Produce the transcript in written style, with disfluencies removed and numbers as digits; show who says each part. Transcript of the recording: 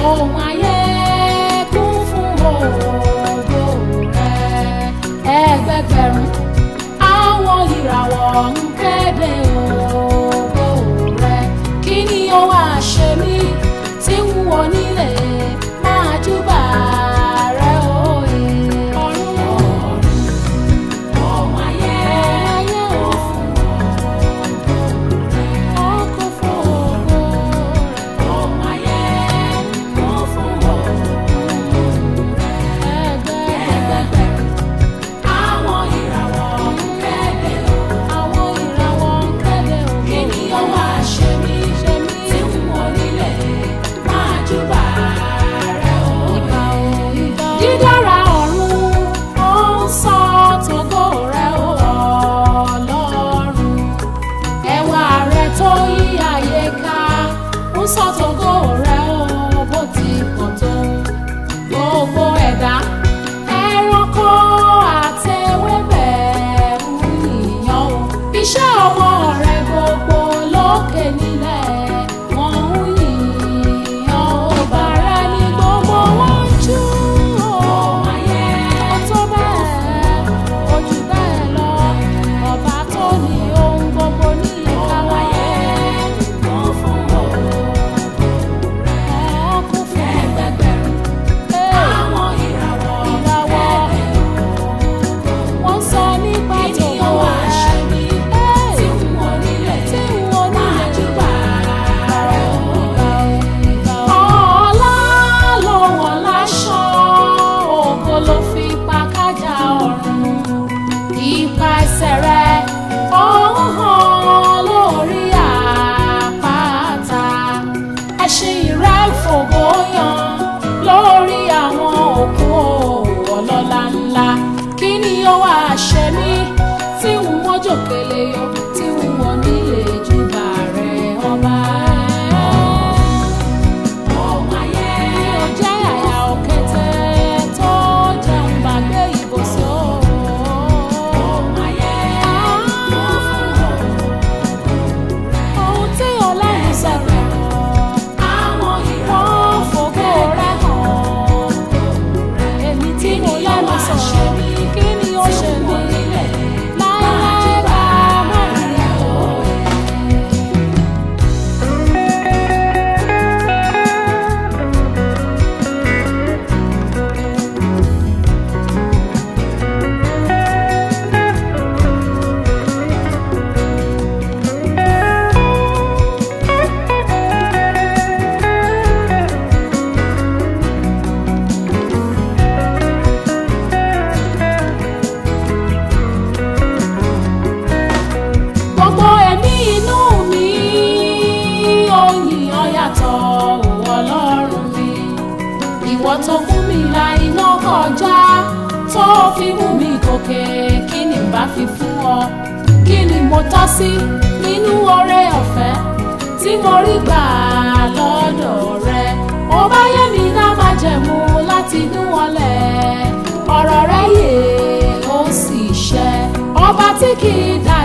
Speaker 1: Ohun ayé kún fún ògo rẹ. Ẹgbẹgbẹ̀rún àwọn ìràwọ̀ ń kéde ògo rẹ. Kí ni ó wá ṣe mí tí ń wọ nílé máa júbà rẹ òye? Ọ̀run ohun ayé kún fún ògo rẹ. Ó kún fún ògo rẹ. Ohun ayé kún fún ògo rẹ. Ẹgbẹgbẹ̀rún àwọn ìràwọ̀ ń kéde ògo. Àwọn ìràwọ̀ ń kéde ògo. Kí ni ó wá ṣe mí tí ń wọ nílé máa júbà rẹ òye? Dídára ọ̀run ó ń sọ tògo rẹ ó Ọlọ́run. Ẹwà rẹ tó yí ayé ká ń sọ tògo rẹ ó bó ti pọ̀ tó. Gbogbo ẹ̀dá ẹranko àtewébẹ̀ ń yìn ọ́ o. Iṣẹ́ ọwọ́ rẹ gbogbo lókè nílẹ̀ wọ́n ń yìn ọ́. Ọba rẹ ní gbogbo wọn ń jú o. Ó tó bẹ́ẹ̀, ó jù bẹ́ẹ̀ lọ. Ọba tó ní ohun gbogbo ní ìkáwọ́. Kún fún ògo rẹ̀. Ó kún fún ẹgbẹgbẹ̀rún. Àwọn ìràwọ̀ wọ́n sọ nípa tòun rẹ̀. Tí ń wọ nílẹ̀ júbà rẹ̀ o. Ọlá ló wọ̀ láṣọ, ògo ló fi pa kájà ọ̀run. Ipa ẹsẹ̀ rẹ̀ ó ń hàn lórí àpáta. Ẹṣin rẹ̀ ń fògo yan lórí àwọn òkun ọlọ́lá ńlá. Kí ni ó wá ṣe mí tí ń wọ́n jòkèlè yọ tí ń wọ́n nílé júbà rẹ̀ ọba? Ohun ayé mi ò jẹ́ àyà òkété tó jẹun gbàgbé ìbòsí o. Ohun ayé kún fún ògo rẹ̀. Ohun tí Ọlọ́run sọ̀rọ̀, àwọn ìràwọ̀ fògo rẹ̀ hàn. Èmi tí mo lẹ́nu sọ̀rọ̀, kí ni ó ṣe mí? Láéláé bá má rí o. Gbogbo ẹ̀mí inú mi ó yìn ọ́ yàtọ̀ ò Ọlọ́run mi. Ìwọ tó mú mi la iná kọjá tó fi mú mi gòkè, kí ni n bá fi fún ọ? Kí ni mo tọ́ sí nínú oore ọ̀fẹ́ tí mo rí gbà lọ́dọ̀ rẹ? Ó bá yé mi dá májẹ̀mú láti inú ọlẹ̀, ọ̀rọ̀ rẹ yè ó sì ṣẹ. Ọba tí kì í dá